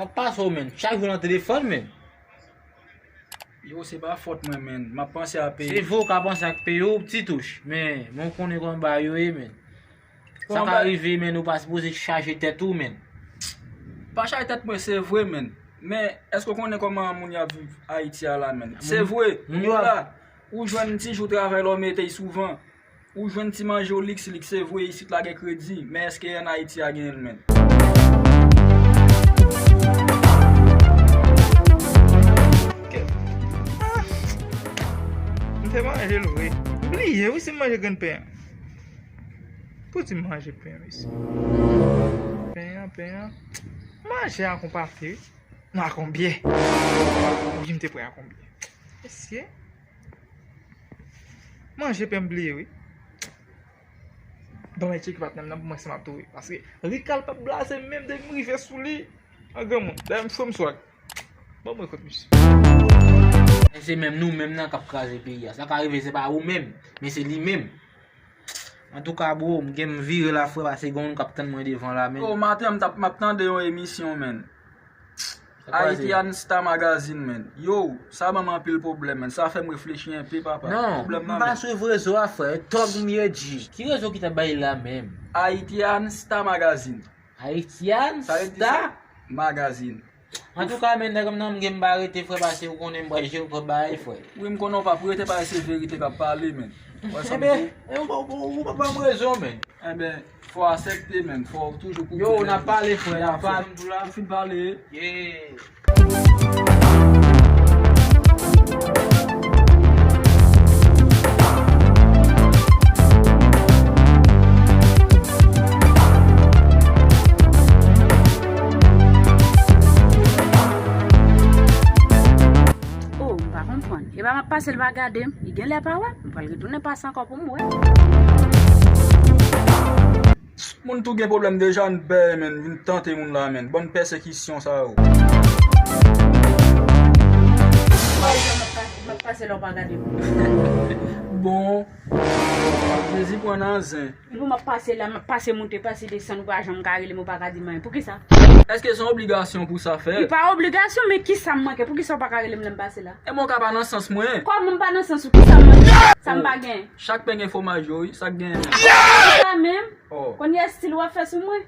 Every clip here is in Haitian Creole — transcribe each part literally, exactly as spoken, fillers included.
Sa k pase w, menn? Chak jou nan telefòn, menn. Yo, se pa fòt mwen, menn. M ap panse a peyi. Se vre w ka panse ak peyi w, Titouch. Men, men w konnen kòman bagay yo ye, menn. Sa ka rive, menn, ou pa sipoze chaje tèt ou, menn. Pa chaje tèt mwen, se vre, menn. Men, èske w konnen kòman moun y ap viv Ayiti a la, menn? Se vre, moun yo la, ou jwenn ti jou travay la, w mete y souvan. Ou jwenn ti manje w liks liks, se vre, isit la gen kredi, men èske ann Ayiti a genyen l menm? Ah, m te manje l vre. M bliye wi si m manje grenn pen an. Poudi m manje pen an, mesye? Pen an, pen an. Manje ak yon pate wi. Non, ak yon byè. Wi, m te pran ak yon byè. Mesye. Manje pen m bliye wi. Ban mwen tcheke patnè m nan pou mwen si m ap twouve. Paske Rikal p ap blaze menm depi m rive sou li. An granmoun. Dayè m fre m swag. Ban mwen kont misye. E se menm nou menm nan k ap kraze peyi a. Sa ka rive se pa ou menm, men se li menm. Antouka bro, m gen m vire la frè, paske gen yon moun k ap tann mwen devan la, menn. Oh, maten an m t ap, m ap tande yon emisyon, menn. Haitian Star Magazine, menn. Yo, sa ban m anpil pwoblèm, menn. Sa fè m reflechi enpe, papa. Non, m pa swiv rezo a, frè. Tòg m ye, G. Ki rezo ki t ap bay la menm? Haitian Star Magazine. Haitian Star Magazine. Antouka, menn, nèg m nan, m gen m pa rete, frè, paske ou konnen m pral jere kòb bagay, frè. Wi, m konnen w p ap rete, paske se verite k ap pale, menn. Ou wè sa m di w? Enben, ou pa ban m rezon, menn. Enben, fò w aksepte, menn. Fò w toujou koute. Yo, n ap pale, frè, n ap pale. Ou fin pale. Yeah. Oh, m pa konprann. Epa m ap pase l pa gade m. Li genlè pa wè m. M pral retounen pase ankò pou m wè. Moun tou gen pwoblèm deja, n bèy, menn, vin tante moun la, menn. Bann pèsekisyon sa yo. M ap pase la w pa gade m. Bon, Jezi pran nan zen. Pou m ap pase la, m ap pase moute, pase desann, ou pa janm ka rele m, ou pa ka di m anyen. Poukisa? Èske se yon obligasyon pou sa fèt? Li pa obligasyon, men kisa m manke? Poukisa w pa ka rele m lè m pase la? E mwen ka pa nan sans mwen. Kòman m pa nan sans ou? Kisa m manke? Sa m pa gen. Chak pen gen fwomaj yo, wi. Sa k genyen menm? Sa menm? Oh. Kounye a stil w ap fè sou mwen?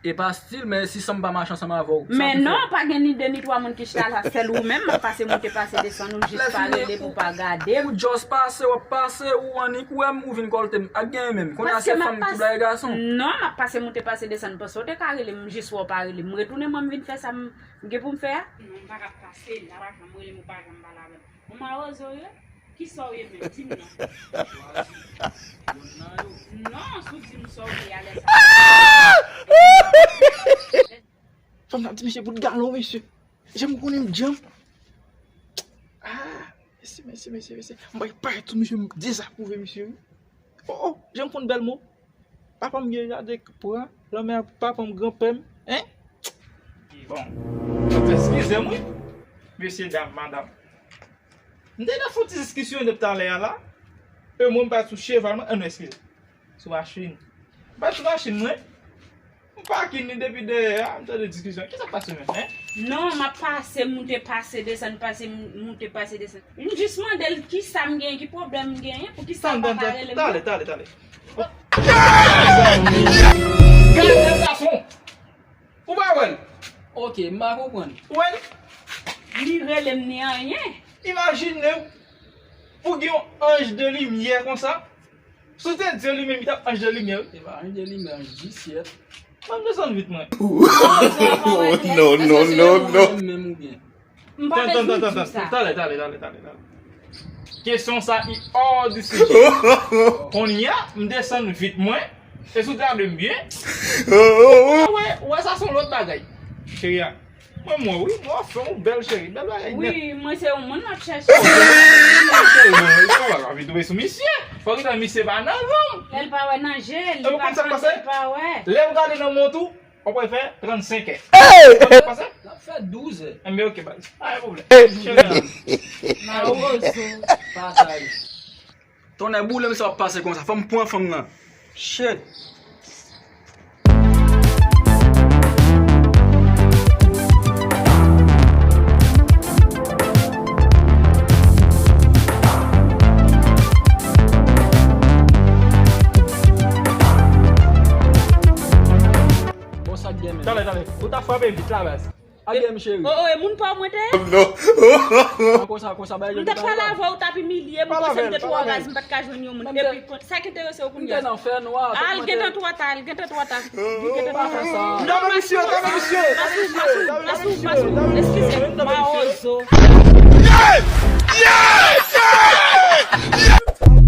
E pa stil, men si san m pa mache ansanm avè w, sa pou fè? Men non, pa gen ni de ni twa moun ki chita la, sèl ou menm, m ap pase moute, pase desann, ou jis pa rele m, ou pa gade m. Ou just pase, w ap pase, ou annik wè m, ou vin kòlte m. Ak genyen menm. Kounye a se fanm ki bay gason. Non, m ap pase moute, pase desann, m panse w te ka rele m, m jis wè w pa rele m. M retounen mwen, m vin fè sa m gen pou m fè a. Non, m pa ka pase la, pa janm rele m, ou pa janm pale avè m. Ou mawozo ye? Kisa w ye menm? Di m non. Non, si w di m sa w ye a lè sa. Fanm nan ap di misye bout galon, mesye. Jan m konnen m djanm. Ah, mesye, mesye, mesye, mesye. M bay parèt sou misye, m dezapwouve misye, wi. Oh, oh, jan m konn bèl mo. Papa m gen jaden k pran lanmè a pou papa m, granpè m, en? Bon, donk eskize m wi, mesye dam, madanm. M te nan fon ti diskisyon depi talè a la. E mwen m pa sou cheval mwen, e non, eskize. Sou machin. M pa sou machin mwen. M pakin li depi dèyè a, m tande diskisyon. Kisa k pase menm, en? Non, m ap pase, moute, pase, desann, pase, moute, pase, desann. M jis mande l kisa m genyen, ki pwoblèm m genyen, poukisa l pa ka rele m? Talè, talè, talè. Gade gason! Ou pa wè l? Ok, m pa konprann. Ou wè l? Li rele m ni anyen. Imajine w pou gen yon anj de limyè konsa. Si w te di l li menm, li t ap anj de limyè, wi. Se pa anj de limyè, anj disyèl. Mwen, m desann vit mwen. Oh, non, non, non, non. Menm ou byen? M pa bezwen di w sa. Talè, talè, talè, talè, talè. Kesyon sa i hors du sujet. Kounye a, m desann vit mwen. E si w te ap de m byen? Ou wè, ou wè sa se yon lòt bagay. Cheri a. Mwen, mwen, wi, mwen fè yon bèl cheri, bèl bagay nèt. Wi, mwen se yon moun m ap chèche. Ou pa anvi tonbe sou misye. Fò gentan misye pa nan van. Lè l pa wè nan je l, li pa tande, li pa wè. Lè w gade nan mont ou, w ap fè trannsenk è. Ou konn sa k pase? L ap fè douz è. Enben, ok, baz. Pa gen pwoblèm. Cheri a. Mawozo. Patay. Tonnè boule m, sa w ap pase konsa. Fò m pran fanm nan. Shit. Ou ta frape vit la, baz. Al gen m, cheri. Oh, oh, e moun pa w mwen te ye? An konsa, konsa, bay M t ap pale avè w, w t ap imilye m, Pale konsèy m avè l, te twò pale avè baz, l. M pa t ka jwenn yon moun. Menm Epi, sa ki enterese w M kounye te a? nan fè nwa. Al, gentan twò ta, al, gentan twò ta. Gentan Pa twò fè ta. sa. Non, Tape misye, tape misye, tape Masou, misye, masou, tape masou, misye, masou. tape misye. Eskize, mawozo.